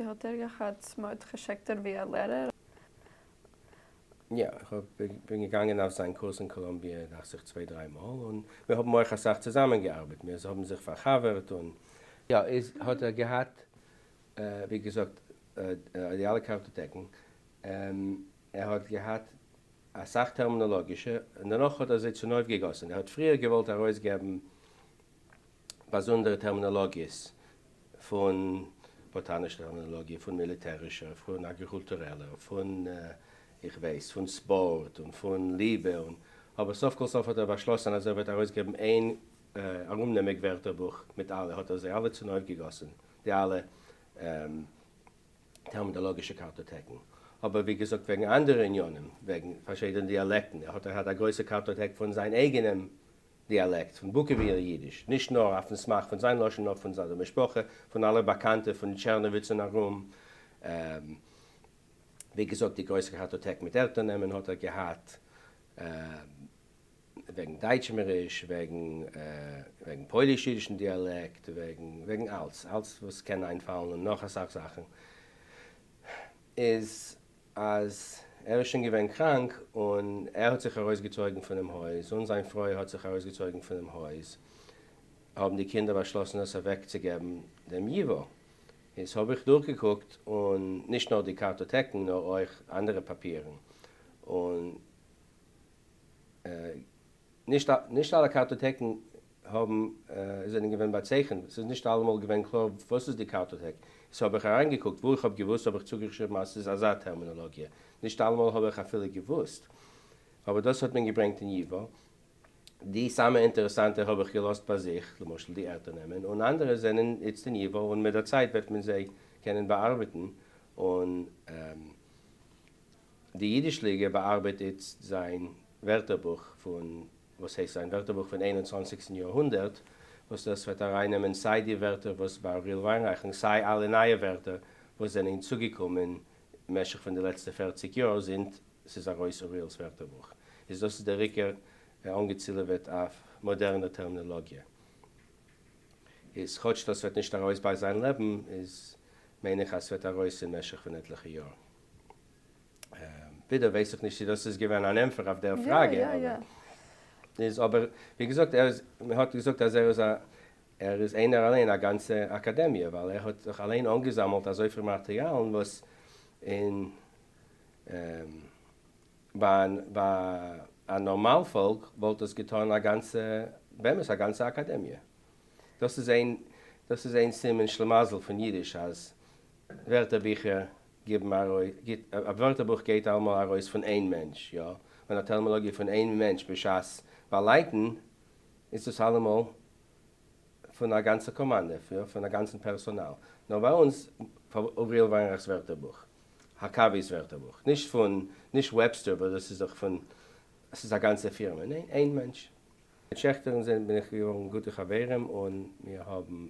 צו האט ער געהאט מרדכי שעכטער ווי א לערער? יא, איך האב בין געגאנגען אויף זיין קורס אין קאלאמביע דאכט זיך צוויי דריי מאל, און מיר האבן אויך אסאך צוזאמען געארבעט, מיר האבן זיך פארחבר'ט און. יא, איז האט ער געהאט ווי געזאגט די אלע קארטאטעקן, ער האט געהאט אסאך טערמינאלאגישע, און דערנאך האט ער זיי צונויפגעגאסן, ער האט פריער געוואלט ארויסגעבן באזונדערע טערמינאלאגיעס פון באטאנישער טערמינאלאגיע, פון מיליטערישער, פון אגריקולטורעלער, פון איך ווייס, פון ספארט און פון ליבע, און אבער סוף כל סוף האט ער באשלאסן אז ער וועט ארויסגעבן איין ארומנעמיג ווערטערבוך מיט אלע, האט ער זיי אלע צונויפגעגאסן, די אלע טערמינאלאגישע קארטאטעקן. אבער ווי געזאגט וועגן אנדערע עניינים, וועגן פארשידענע דיאלעקטן, ער האט געהאט א גרויסע קארטאטעק פון זיין אייגענעם דיאלעקט פון בוקעווינער יידיש, נישט נאר אויפן סמך פון זיין לשון נאר פון זיין משפחה, פון אלע באקאנטע פון טשערנאוויץ און ארום. ווי געזאגט די גרויסע קארטאטעק מיט ערטער-נעמען האט ער געהאט, וועגן דייטשמעריש, וועגן וועגן פויליש-יידישן דיאלעקט, וועגן וועגן אלץ, אלץ וואס קען איינפאלן און נאך אסאך זאכן. איז אז ער איז שוין געווען קראנק און ער האט זיך ארויסגעצויגן פונעם הויז און זיין פרוי האט זיך ארויסגעצויגן פונעם הויז, האבן די קינדער באשלאסן עס אוועקצוגעבן דעם ייווא. איז האב איך דורכגעקוקט און נישט נאר די קארטאטעקן נאר אויך אנדערע פאפירן און נישט נישט אלע קארטאטעקן האבן זענען געווען באצייכנט, ס'איז נישט אלעמאל געווען קלאר וואס איז די קארטאטעק, סאו האב איך אריינגעקוקט, וואו איך האב געוואוסט האב איך צוגעשריבן אז ס'איז אזא טערמינאלאגיע, נישט אלעמאל האב איך אפילו געוואוסט, אבער דאס האט מען געברענגט אין ייווא, די סאמע אינטערעסאנטע האב איך געלאזט ביי זיך, למשל די ערטער נעמען, און אנדערע זענען איצט אין ייווא און מיט דער צייט וועט מען זיי קענען באארבעטן און. די יידיש ליגע באארבעט איצט זיין ווערטערבוך פון, וואס הייסט זיין ווערטערבוך פון איין און צוואנציגסטן יארהונדערט, וואס דאס וועט ארייננעמען סיי די ווערטער וואס ביי אוריאל וויינרייך און סיי אלע נייע ווערטער וואס זענען צוגעקומען במשך פון די לעצטע פערציג יאר זינט ס'איז ארויס אוריאל'ס ווערטערבוך. איז דאס איז דער עיקר אנגעצילעוועט אויף מאדערנער טערמינאלאגיע. איז כאטש דאס וועט נישט ארויס ביי זיין לעבן, איז מיין איך אז ס'וועט ארויס אין משך פון עטליכע יאר. ווידער ווייס איך נישט צו דאס איז געווען אן ענטפער אויף דער פראגע, אבער איז אבער ווי געזאגט ער איז, מען האט געזאגט אז ער איז א ער איז איינער אליין א גאנצע אקאדעמיע, ווייל ער האט זיך אליין אנגעזאמלט אזויפיל מאטעריאלן וואס אין ביי א נארמאל פאלק וואלט דאס געטאן א גאנצע, באמת א גאנצע אקאדעמיע. דאס איז איין דאס איז איין סימן שלמזל פון אידיש אז ווערטערביכער גיבן ארויס, גיט, א ווערטערבוך גייט אלעמאל ארויס פון איין מענטש, יא, און א טערמינאלאגיע פון איין מענטש בשעת ביי לייטן איז דאס אלעמאל פון א גאנצע קאמאנדע, יא, פון א גאנצן פערסאנאל. נאר ביי אונז, פאר אוריאל וויינרייך'ס ווערטערבוך, האקאבי'ס ווערטערבוך, נישט פון, נישט וועבסטער וואס דאס איז דאך פון, עס איז א גאנצע פירמע, ניין, איין מענטש. מיט שעכטערן זענען בין איך געווארן גוטע חברים און מיר האבן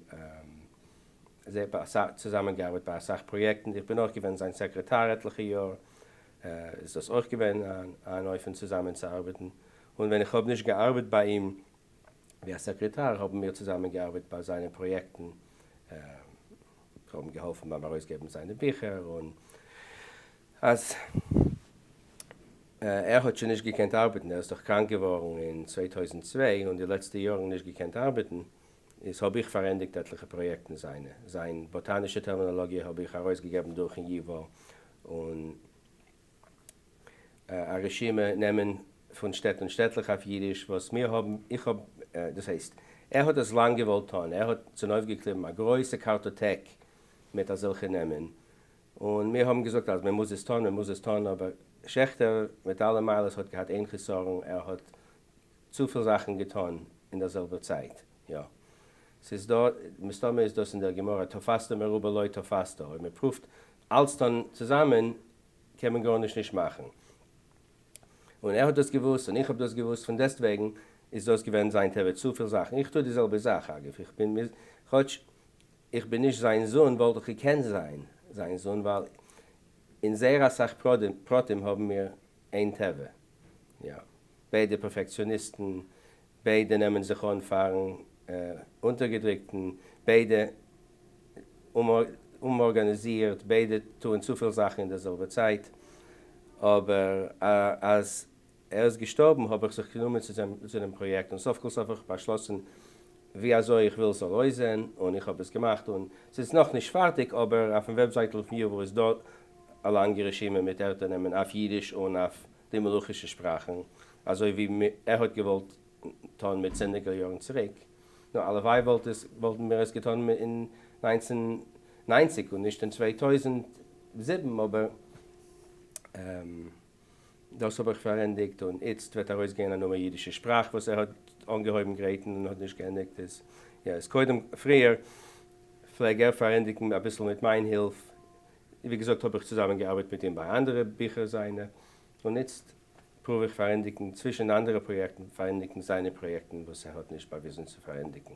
זייער צוזאמען געארבעט ביי אסאך פראיעקטן, איך בין אויך געווען זיין סעקרעטאר עטליכע יאר, איז דאס אויך געווען אן אופן צוזאמען צו ארבעטן, און ווען איך האב נישט געארבעט ביי אים ווי א סעקרעטאר האבן מיר צוזאמען געארבעט ביי זיינע פראיעקטן, איך האב אים געהאלפן ביים ארויסגעבן זיינע ביכער און אז ער האט שוין נישט געקענט ארבעטן, ער איז דאך קראנק געווארן אין 2002 און די לעצטע יארן נישט געקענט ארבעטן, איז האב איך פארענדיגט עטליכע פראיעקטן זיינע, זיין באטאנישע טערמינאלאגיע האב איך ארויסגעגעבן דורכן ייווא, און א רשימה נעמען פון שטעט און שטעטלעך אויף אידיש וואס מיר האבן, איך האב, דאס הייסט, ער האט עס לאנג געוואלט טון, ער האט צונויפגעקליבן א גרויסע קארטאטעק מיט אזעלכע נעמען, און מיר האבן געזאגט אז מען מוז עס טון, מען מוז עס טון, אבער שעכטער מיט אלע מעלות האט געהאט איין חסרון, ער האט צופיל זאכן געטון אין דער זעלבער צייט, יא. ס'איז דא, מסתמא איז דאס אין דער גמרא, תפסת מרובה לא תפסת, אויב מען פרואווט אלץ טון צוזאמען, קען מען גארנישט נישט מאכן. און ער האט דאס געוואוסט און איך האב דאס געוואוסט, פון דעסטוועגן איז דאס געווען זיין טבע, צופיל זאכן. איך טו די זעלבע זאך, אגב, איך בין, כאטש איך בין נישט זיין זון וואלט איך געקענט זיין זיין זון ווייל אין זייער אסאך פרטים האבן מיר איין טבע. יא. ביידע פערפעקציאניסטן, ביידע נעמען זיך אן פארן אונטערגעדריקטן, ביידע. אומארגאניזירט, ביידע טוען צופיל זאכן אין דער זעלבער צייט, אבער אז ער איז געשטארבן האב איך זיך גענומען צו דעם פראיעקט און סוף כל סוף האב איך באשלאסן ווי אזוי איך וויל ס'זאל אויסזען און איך האב עס געמאכט און ס'איז נאכנישט פארטיג אבער אויפן וועבזייטל פון ייווא איז דא א לאנגע רשימה מיט ערטער נעמען אויף אידיש און אויף די מלוכישע שפראכן אזוי ווי ער האט געוואלט טון מיט צענדליגער יארן צוריק. נו הלוואי וואלט עס וואלטן מיר עס געטון אין 1990 און נישט אין 2007 אבער דאס האב איך פארענדיגט און איצט וועט ארויסגיין א נומער אידישע שפראך וואס ער האט אנגעהויבן גרייטן און האט נישט געענדיגט איז יא איז קודם פריער פלעג ער פארענדיגן אביסל מיט מיין הילף ווי געזאגט האב איך צוזאמען געארבעט מיט אים ביי אנדערע ביכער זיינע און איצט פרואוו איך פארענדיגן צווישן אנדערע פראיעקטן פארענדיגן זיינע פראיעקטן וואס ער האט נישט באוויזן צו פארענדיגן.